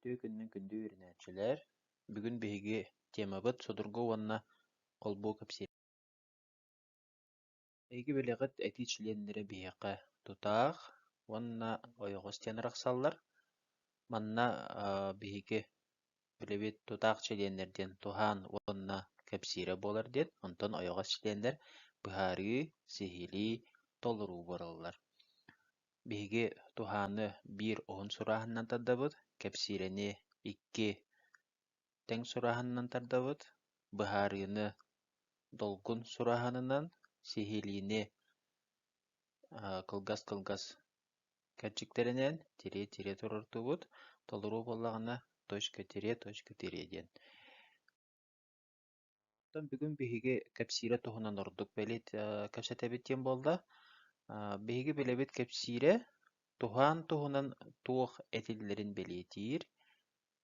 Үтүө күнүнэн күндү үөрэнээччилэр! Бүгүн биһиги темабыт судургу уонна холбуу кэпсиир. Эһиги билэҕит этии чилиэннэрэ биһиэхэ тутаах уонна ойоҕос диэн арахсаллар. Манна биһиги билэбит тутаах чилиэннэр диэн туһаан уонна кэпсиирэ буолар диэн, онтон ойоҕос чилиэннэр быһаарыы, сиһилии, толоруу буолаллар. Биһиги туһааны биир уһун сурааһынынан тардабыт, кэпсиирэни икки тэҥ сурааһынынан тардабыт, быһаарыыны долгун сурааһынынан, сиһилиини кылгас-кылгас кэрчиктэринэн тириэ-тириэ туруортуубут, толоруу буоллаҕына точка тириэ, точка тириэ диэн. Оттон бүгүн биһиги кэпсиирэ туһунан ордук бэлиэт кэпсэтэбит диэн буолла. Биһиги билэбит кэпсиирэ туһаан туһунан туох этиллэрин бэлиэтиир,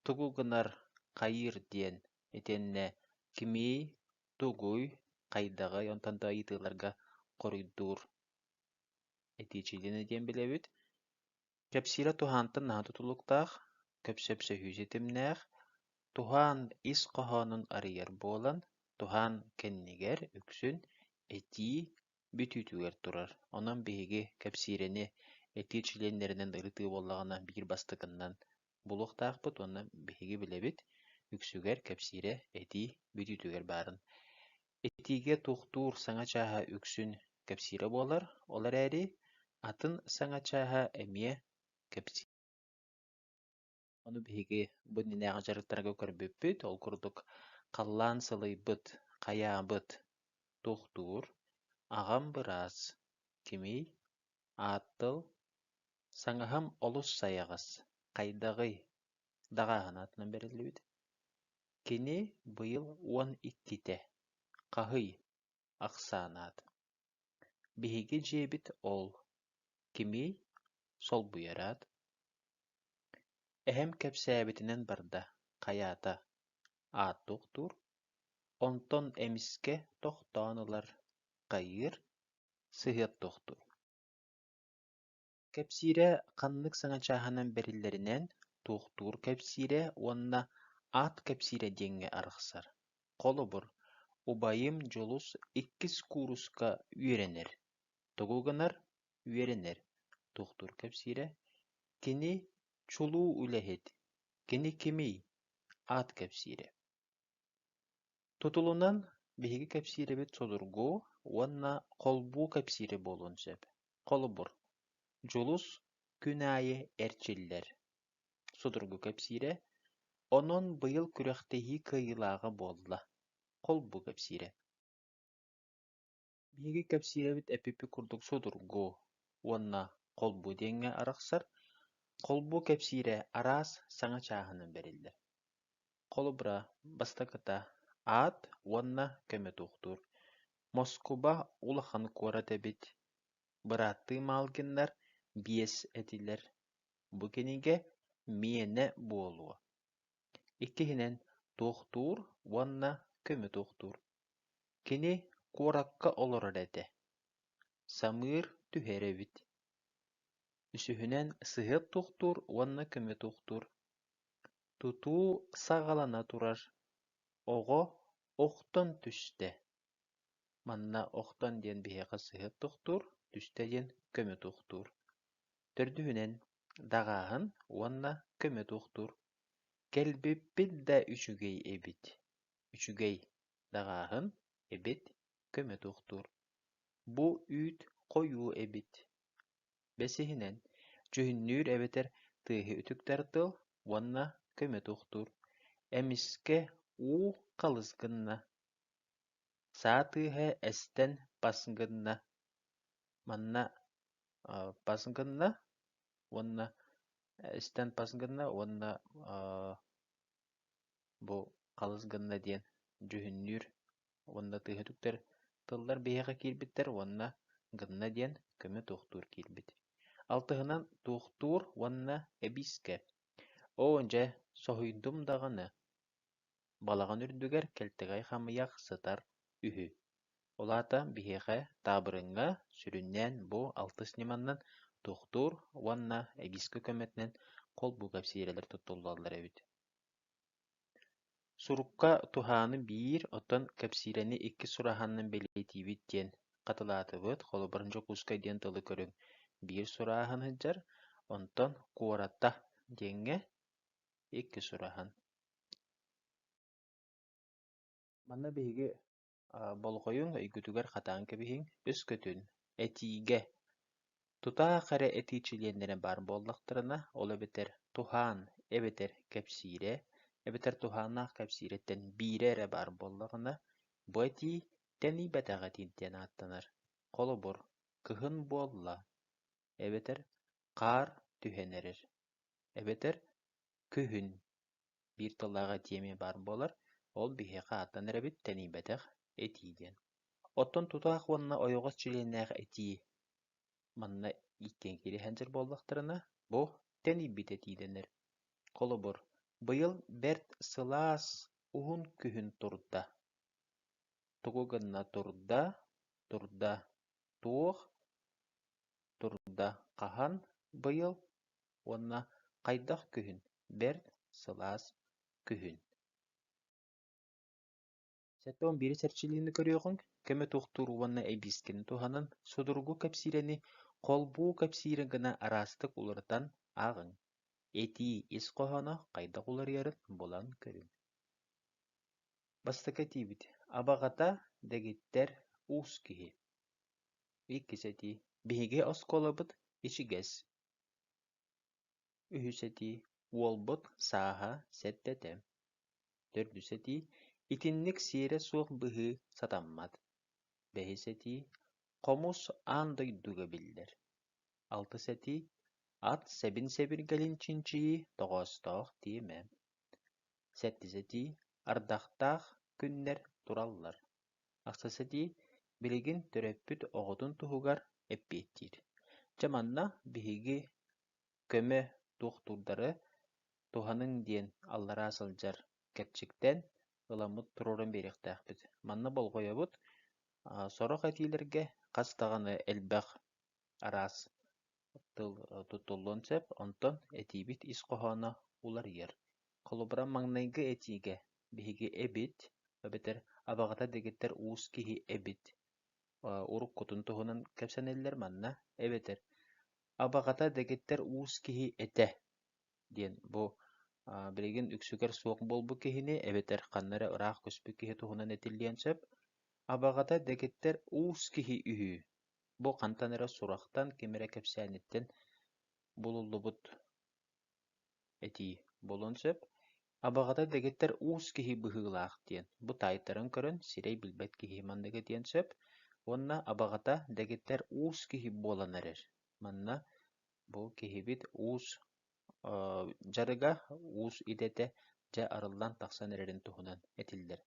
тугу гынар, хайыыр диэн итиэннэ кимий, тугуй, хайдаҕый онтон да ыйытыыларга хоруйдуур этиичилиинэ диэн билэбит. Кэпсиирэ туһаантан наһаа тутулуктаах, көпсөпсөһүү ситимнээх, туһаан ис хоһоонун арыйар буолан, туһаан кэннигэр үксүн этии бүтүүтүгэр турар. Онон биһиги кэпсиирэни этии чилиэннэринэн ырытыы буоллаҕына биир бастакыннан булуохтаахпыт уонна биһиги билэбит, үксүгэр кэпсиирэ этии бүтүүтүгэр баарын. Этиигэ туохтуур саҥа чааһа үксүн кэпсиирэ буолар, ол эрээри атын саҥа чааһа эмиэ кэпсиир. Ону биһиги бу иннинээҕи дьарыктарга көрбүппүт, ол курдук халлаан сылыйбыт, хайаабыт, туохтуур, аҕам быраас, кимий, аат тыл, саҥаһым олус сайаҕас, хайдаҕый, даҕааһын аатынан бэриллибит. Кини быйыл 12-тэ, хаһый, ахсаан аат. Биһиги дьиэбит ол, кимий, солбуйар аат. Эһэм кэпсээбитинэн барда, хайаата, аат туохтуур, онтон эмискэ тохтоон ылар, хайыыр, сыһыат туохтуур. Кэпсиирэ ханнык саҥа чааһынан бэриллэринэн туохтуур кэпсиирэ уонна аат кэпсиирэ диэҥҥэ арахсар. Холобур, убайым Дьулус иккис кууруска үөрэнэр. Тугу гынар? Үөрэнэр. Туохтуур кэпсиирэ. Кини чулуу үлэһит. Кини кимий? Аат кэпсиирэ. Тутулунан биһиги кэпсиирэбит судургу уонна холбуу кэпсиирэ буолуон сөп. Холобур, Дьулус күн аайы эрчиллэр. Судургу кэпсиирэ, онон быйыл күрэхтэһии кыайыылааҕа буолла. Холбуу кэпсиирэ. Биһиги кэпсиирэбит эппиппит курдук судургу уонна холбуу диэҥҥэ арахсар. Холбуу кэпсиирэ араас саҥа чааһынан бэриллэр. Холобура, бастакыта аат уонна көмө туохтуур. Москуба улахан куорат эбит. Бырааттыы Малгиннар биэс этилэр. Бу кинигэ миэнэ буолуо. Иккиһинэн, туохтуур уонна көмө туохтуур. Кини куоракка олорор этэ, самыыр түһэр эбит. Үсүһүнэн, сыһыат туохтуур уонна көмө туохтуур. Тутуу саҕалана турар, оҕо охтон түстэ. Манна охтон диэн биһиэхэ сыһыат туохтуур, түстэ диэн көмө туохтуур. Төрдүһүнэн, даҕааһын уонна көмө туохтуур. Кэлбиппит да үчүгэй эбит, үчүгэй даҕааһын эбит, көмө туохтуур. Бу үүт хойуу эбит. Бэсиһинэн, дьүһүннүүр эбэтэр тыаһы үтүктэр тыл уонна көмө туохтуур. Эмискэ уу халыс гынна, саа тыаһа эстэн пас гынна. Манна пас гынна уонна эстэн пас гынна уонна бу халыс гынна диэн дьүһүннүүр уонна тыаһа үтүктэр тыллар биһиэхэ киирбиттэр уонна гынна диэн көмө туохтуур киирбит. Алтыһынан туохтуур уонна эбиискэ. Оо, дьэ, соһуйдум даҕаны. Балаҕан үрдүгэр кэлтэгэй хамыйах сытар үһү. Ол аата биһиэхэ таабырыҥҥа сүрүннээн бу алтыс ньыманан туохтуур уонна эбиискэ көмөтүнэн Холбуу кэпсиирэлэр туттуллаллар эбит. Сурукка туһааны биир, оттон кэпсиирэни икки сураһанан бэлиэтиибит диэн хатылаатыбыт. Холобур, Дьокуускай диэн тылы көрүҥ. Биир сурааһын сылдьар, онтон куората диэҥҥэ икки сураһан. Манна биһиги болҕойуҥ, өйгүтүгэр хатаан кэбиһиҥ, өскөтүн этиигэ тутаах эрэ этии чилиэннэрэ баар буоллахтарына, ол эбэтэр туһаан эбэтэр кэпсиирэ, эбэтэр туһааннаах кэпсиирэттэн биирэ эрэ баар буоллаҕына, бу этии тэнийбэтэх этии диэн ааттанар. Холобур, кыһын буолла, эбэтэр хаар түһэн эрэр, эбэтэр күһүн биир тыллаах этии эмиэ баар буолар, ол биһиэхэ ааттанар эбит тэнийбэтэх этии диэн. Оттон тутаах уонна ойоҕос чилиэннээх этии манна иккиэн киирэ сылдьар буоллахтарына, бу тэнийбит этии дэнэр. Холобур, быйыл бэрт сылаас уһун күһүн турда. Тугу гынна турда, турда туох, турда хаһан быйыл уонна хайдах күһүн бэрт сылаас күһүн. 71 эрчиллиини көрүөҕүҥ, көмө туохтуур уонна эбиискэни туһанан судургу кэпсиирэни холбуу кэпсиирэ гына араастык уларытан ааҕыҥ. Этии ис хоһооно хайдах уларыйарын булан көрүҥ. Бастакы этиибит: абаҕата дэгиттэр уус киһи. Иккис этии: биһиги оскуолабыт ичигэс. Үһүс этии: уолбут сааһа сэттэтэ. Төрдүс этии: итинник сиэрэ суох быһыы сатаммат. Бэһис этии: хомус аан дойдуга биллэр. Алтыс этии: ат сэбин-сэбиргэлин чинчийии тоҕоостоох тиэмэ. Сэттис этии: ардахтаах күннэр тураллар. Ахсыс этии: билигин төрөппүт оҕотун туһугар эппиэттиир. Дьэ манна биһиги көмө туохтуурдары туһаныҥ диэн аллараа сылдьар кэрчиктэн ыламмыт туруоран биэриэхтээхпит. Манна болҕойобут, сорох этиилэргэ хас даҕаны элбэх араас тыл туттуллуон сөп, онтон этиибит ис хоһооно уларыйар. Холобура, маҥнайгы этиигэ биһиги эбит эбэтэр абаҕата дэгиттэр уус киһи эбит уруккутун туһунан кэпсэнэллэр манна эбэтэр абаҕата дэгиттэр уус киһи этэ диэн бу билигин үксүгэр суох буолбут киһини эбэтэр ханна эрэ ыраах көспүт киһи туһунан этиллиэн сөп. Абаҕата дэгиттэр уус киһи үһү. Бу хантан эрэ сурахтан, ким эрэ кэпсээниттэн булуллубут этии буолуон сөп. Абаҕата дэгиттэр уус киһи быһыылаах диэн. Бу таайтаран көрөн сирэй билбэт киһи маннык этиэн сөп. Уонна абаҕата дэгиттэр уус киһи буолан эрэр. Манна бу киһибит уус дьарыга, уус идэтэ дьэ арыллан тахсан эрэрин туһунан этиллэр.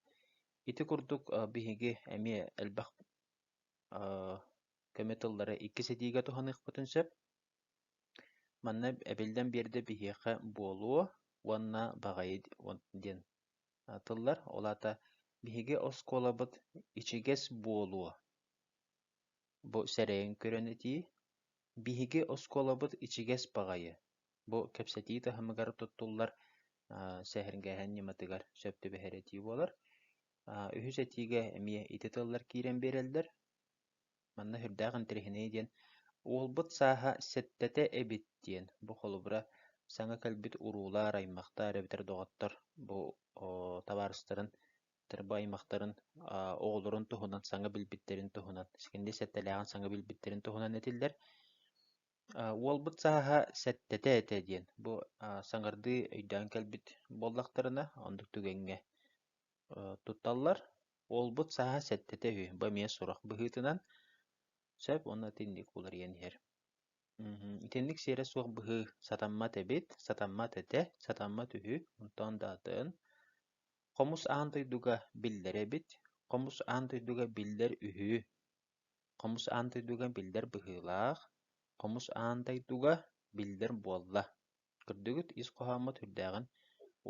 Ити курдук биһиги эмиэ элбэх көмө тыллары иккис этиигэ туһаныахпытын сөп. Манна эбиллэн биэрдэ биһиэхэ буолуо уонна баҕайы диэн тыллар. Ол аата биһиги оскуолабыт ичигэс буолуо. Бу сэрэйэн көрөн этии. Биһиги оскуолабыт ичигэс баҕайы. Бу кэпсэтии таһымыгар туттуллар сэһэргээһин ньыматыгар сөп түбэһэр этии буолар. Үһүс этиигэ эмиэ ити тыллар киирэн биэрэллэр. Манна сүрдээх интэриэһинэй диэн уолбут сааһа сэттэтэ эбит диэн бу холобура саҥа кэлбит уруулар, аймахтар эбэтэр доҕоттор бу табаарыстарын бу аймахтарын оҕолорун туһунан саҥа билбиттэрин туһунан сикинди сэттэлээҕин саҥа билбиттэрин туһунан этиллэр. Уолбут сааһа сэттэтэ этэ диэн бу саҥардыы өйдөөн кэлбит буоллахтарына оннук түгэҥҥэ тутталлар. Уолбут сааһа сэттэтэ үһү, бу эмиэ сурах быһыытынан сөп уонна итинник уларыйан иһэр. Итинник сиэрэ суох быһыы сатаммат эбит, сатаммат этэ, сатаммат үһү, онтон да атын. Хомус аан дойдуга биллэр эбит, хомус аан дойдуга биллэр үһү, хомус аан дойдуга биллэр быһыылаах, хомус аан дойдуга биллэр буолла. Көрдүгүт, ис хоһооммут сүрдээҕин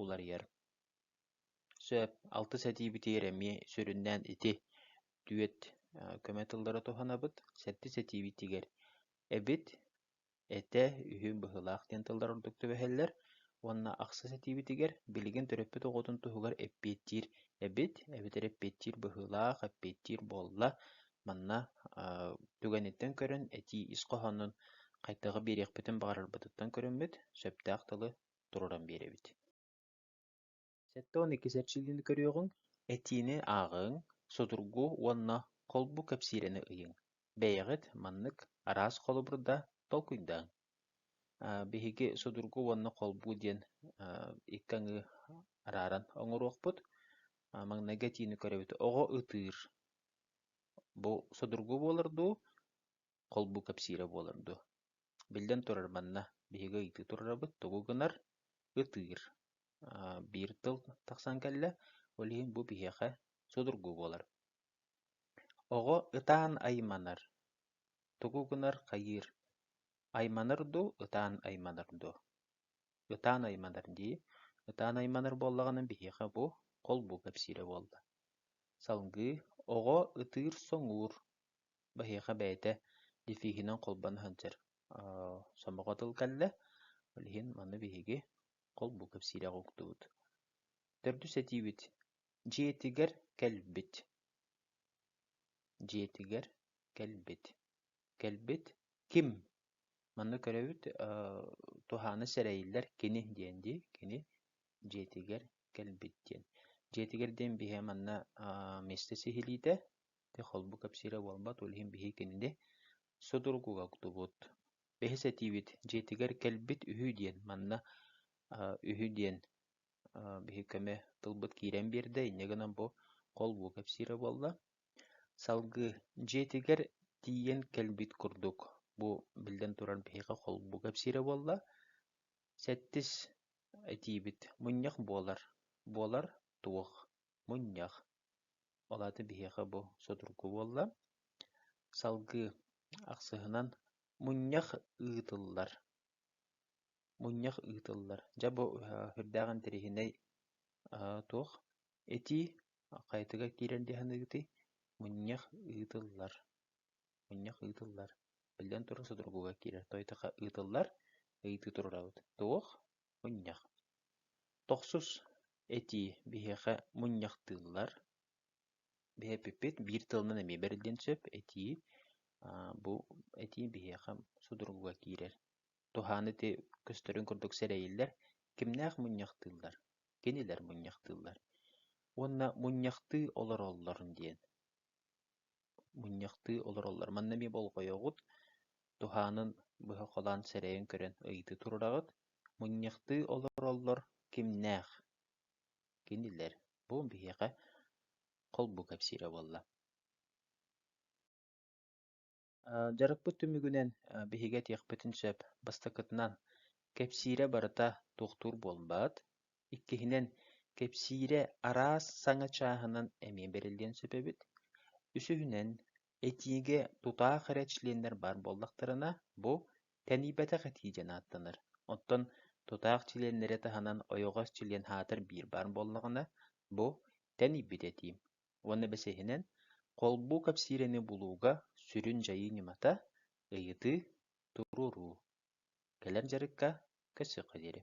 уларыйар. Сөп, алтыс этиибитигэр эмиэ сүрүннээн ити түөрт көмө тыллары туһанабыт. Сэттис этиибитигэр эбит, Этэ, үһү, быһыылаах диэн тыллар ордук түбэһэллэр уонна ахсыс этиибитигэр билигин төрөппүт оҕотун туһугар эппиэттиир эбит, эбэтэр эппиэттиир быһыылаах, эппиэттиир буолла. Манна түгэниттэн көрөн этии ис хоһоонун хайдаҕы биэриэхпитин баҕарарбытыттан көрөммүт, сөптөөх тылы туруоран биэрэбит. 72 эрчиллиини көрүөҕүҥ, этиини ааҕыҥ, судургу уонна холбуу кэпсиирэни ыйыҥ. Бэйэҕит маннык араас холобурда толкуйдааҥ. Биһиги судургу уонна холбуу диэн икки аҥыы арааран оҥоруохпут. Маҥнайгы этиини көрөбүт. Оҕо ытыыр. Бу судургу буолар дуу, холбуу кэпсиирэ буолар дуу? Биллэн турар, манна биһиги ыйытыы турарабыт, тугу гынар? Ытыыр. Биир тыл тахсан кэллэ, ол иһин бу биһиэхэ судургу буолар. Оҕо ытаан айманар. Тугу гынар хайыыр? Айманар дуу, ытаан айманар дуу? Ытаан айманар дии. Ытаан айманар буоллаҕына биһиэхэ бу холбуу кэпсиирэ буолла. Салгыы оҕо ытыыр-соҥуур. Биһиэхэ бэйэтэ дефиһинэн холбоно сылдьар сомоҕо тыл кэллэ. Ол иһин маны биһиги холбуу кэпсиирэҕэ уктубут. Төрдүс этиибит дьиэтигэр кэлбит. Дьиэтигэр кэлбит. Кэлбит ким? Манна көрөбүт туһааны сэрэйиллэр кини диэн дии. Кини дьиэтигэр кэлбит диэн. Дьиэтигэр диэн биһи манна миэстэ сиһилиитэ холбуу кэпсиирэ буолбат, ол иһин биһи кинини судургуга уктубут. Бэһис этиибит дьиэтигэр кэлбит үһү диэн манна үһү диэн биһи көмө тылбыт киирэн биэрдэ, инньэ гынан бу холбуу кэпсиирэ буолла. Салгыы дьиэтигэр тиийэн кэлбит курдук бу биллэн турар биһиэхэ холбуу кэпсиирэ буолла. Сэттис этиибит мунньах буолар, буолар туох, мунньах. Ол аата биһиэхэ бу судургу буолла. Салгыы ахсыһынан мунньах ыытыллар. Мунньах ыытыллар. Дьэ бу сүрдээх интэриэһинэй туох этии хайатыгар киирэр дии саныыгытый? Мунньах ыытыллар. Мунньах ыытыллар. Биллэн турар судургуга киирэр. Тойтоха ыытыллар, ыйытыы туруорабыт. Туох? Мунньах. Тохсус этии биһиэхэ мунньахтыыллар. Биһи эппиппит биир тылынан эмиэ бэриллиэн сөп. Этии бу этии биһиэхэ судургуга киирэр. Туһаан ити көстөрүн курдук сэрэйиллэр. Кимнээх мунньахтыыллар? Кинилэр мунньахтыыллар. Уонна мунньахтыы олороллор диэн. Мунньахтыы олороллор. Манна эмиэ болҕойоҕут. Туһаанын быһа холоон сэрэйэн көрөн ыйытыы туруораҕыт. Мунньахтыы олороллор кимнээх? Кинилэр. Бу биһиэхэ холбуу кэпсиирэ буолла. Дьарыкпыт түмүгүнэн биһиги этиэхпитин сөп. Бастакытынан, кэпсиирэ барыта туохтуур буолбат. Иккиһинэн, кэпсиирэ араас саҥа чааһынан эмиэ бэриллиэн сөп эбит. Үсүһүнэн, этиигэ тутаах эрэ чилиэннэр баар буоллахтарына, бу тэнийбэтэх этии диэн ааттанар. Оттон тутаах чилиэннэри таһынан ойоҕос чилиэн аатар биир баар буоллаҕына, бу тэнийбит этии. Уонна бэсиһинэн, холбуу кэпсиирэни булууга сүрүн дьайыы ньымата – ыйытыы, туруоруу. Кэлэр дьарыкка көрсүөххэ диэри.